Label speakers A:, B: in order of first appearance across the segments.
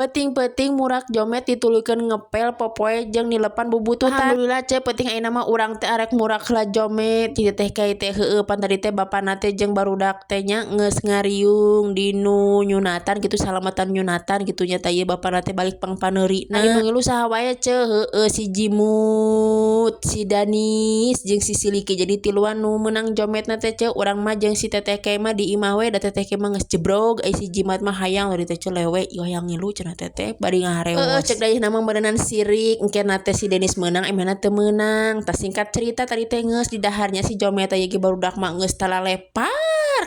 A: Peuting-peuting murak jomet dituluykeun ngepel popoe jeung nilepan bubututan. Alhamdulillah ce, peuting ayeuna mah urang teh arek murak heula jomet ti Teteh Kai teh. Heueuh, pan tadi teh bapana teh jeung barudak teh nya geus ngariung dinu nyunatan kitu, salamatan nyunatan kitu nya. Tah, ieu bapana teh balik pangpaneurina. Ari nu ngilu saha wae ce? Heueuh, si Jimut, si Danis, jeung si Siliki, jadi tiluan nu meunang jometna teh ce. Urang mah jeung si Teteh Kai mah di imah we, da Teteh Kai mah geus jebrog. Ai si Jimat mah hayang tadi teh ce, lewe ieu hayang ngilu cenah teteh bari ngaharewos. Heueuh, cek dayeuhna mah meureunan sirik, engkena teh si Denis meunang, emehna teu meunang. Tah, singkat cerita, tadi teh geus didaharnya si jomet. Ieu ge barudak mah geus talalepar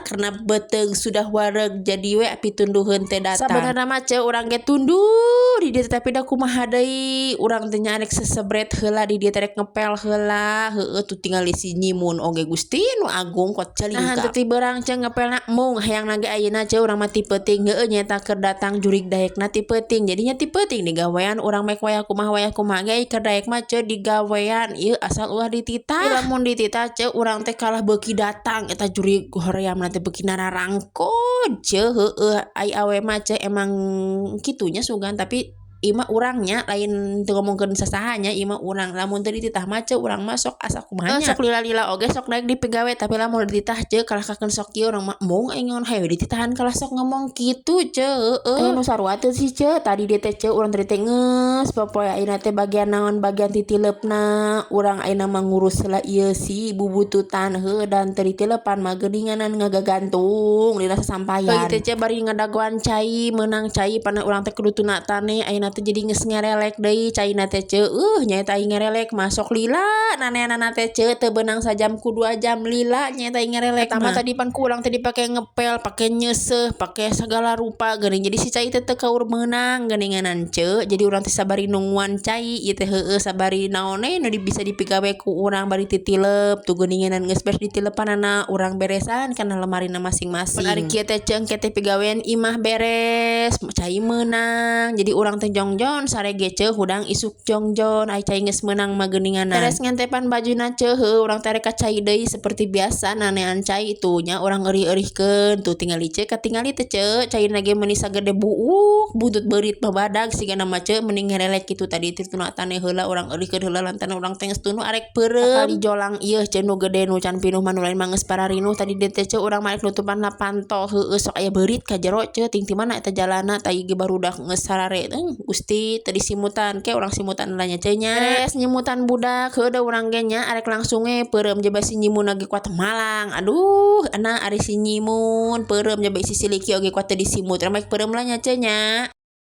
A: karena beuteung sudah wareg, jadi we pitunduheun teh datang. Sabenerna mah ce, urang ge tunduh di dieu, tapi da kumaha deui, urang teh nya arek sesebret heula di dieu, rek ngepel heula. Heueuh, tuh tingali si Nyimun oge, Gusti nu agung kot celingka. Nah, henteu ti beurang ce ngepelna, mung hayangna ge ayeuna ce urang mah ti peuting. Heueuh, nyaeta keur datang jurig daekna ti peuting, jadinya ti peuting digawean urang mek wayah kumaha, wayah kumaha ge keur daek mah ce digawean ieu, asal ulah dititah. Lamun dititah ce, urang teh kalah beuki datang eta jurig horeamna teh, beuki nararangkod ce. Heueuh, ai awe mah ce emang kitunya sugan, tapi ieu mah urangnya, lain teu ngomongkeun sasaha nya, ieu mah urang. Lamun teu dititah mah ce, urang mah sok asa kumaha nya, sok lila-lila oge sok daek dipigawe, tapi lamun dititah ce, kalah kakeun sok kieu urang mah, "Embung aing naon, hayu dititahan," kalah sok ngomong kitu ce. Heueuh, aya nu sarua teu sih ce? Tadi dieu teh ce, urang tadi teh geus popoe ayeuna teh bagian naon, bagian titileupna. Urang ayeuna mah ngurus heula ieu si bubututan. Heueuh, dan teu ditilepan mah geuninganan ngagagantung dina sasampayan. Teh ce bari ngadagoan cai, meunang cai pana urang teh kudu tunatane. Ayeuna teh jadi geus ngerelek deui caina teh ce. Nyaeta ai ngerelek mah sok lila naneanana teh ce, teu beunang sajam ku 2 jam lila nyaeta ai ngerelek mah. Tadi pan ku urang teh dipake ngepel, pake nyeuseuh, pake sagala rupa geuning, jadi si cai teh teu kaur meunang geuninganan ce. Jadi urang teh sabari nungguan cai ieu teh, heueuh, sabari naon we nu bisa dipigawe ku urang, bari titilep tuh geuninganan. Geus beres ditilepanana, urang beresan kana lemarina masing-masing. Ari kieu teh ce, engke teh pigawean imah beres, cai meunang, jadi urang teh jongjon sare ge ce, hudang isuk jongjon, ai cai geus meunang mah geuninganan. Beres ngentepan bajuna ce, heueuh, urang teh rek ka cai deui seperti biasa, nanean cai tuh nya, urang eurih-eurihkeun tuh. Tingali ce, katingali teh ce, caina ge meuni sagede buuk, buntut beurit mah badag sigana mah ce, mending ngerelek kitu. Tadi teh tunatane heula urang eurihkeun heula, lantaran urang teh geus tunduh arek peureum. Sakali jolang ieu ce nu gede, nu can pinuh mah, nu lain mah geus pararinuh. Tadi dieu teh ce, urang mah rek nutupan panto. Heueuh, sok aya beurit ka jero ce, ting ti mana eta jalana. Tah, ge barudak geus sarare, Gusti, teu disimutan ke urang simutan heula nya ce nya. Beres nyimutan budak, heueuh, da urang ge nya arek langsung we peureum, jaba si Nyimun ge kuat malang. Aduh, ana ari si Nyimun peureum, jaba si Siliki oge kuat teu disimut, urang mah peureum lah nya ce nya.